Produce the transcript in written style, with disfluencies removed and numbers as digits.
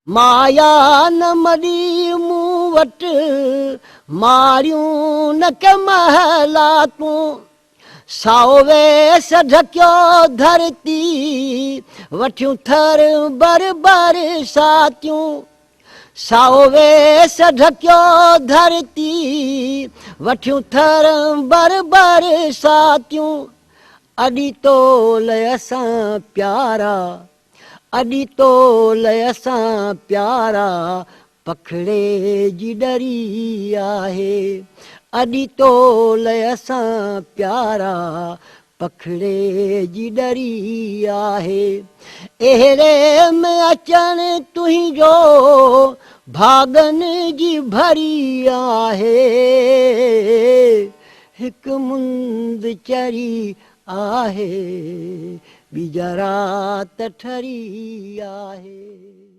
مايا نه ملي مون وٽ، ماڙيون نه ڪي محلاتون. سائو ويس ڍڪيو ڌرتي، وٺيون ٿر بر برساتيون. سائو ويس ڍڪيو ڌرتي، وٺيون ٿر بر برساتيون. اڏي تول اسان پيارا، اڏي تول اسان پيارا، پکڙي جي ڏري آهي. اڏي تول اسان پيارا، پکڙي جي ڏري آهي. اهڙي ۾ اچڻ تنهنجو ڀاڳن جي ڀري آهي. هڪ مند چري آهي، ٻي جا رات ٺري آهي.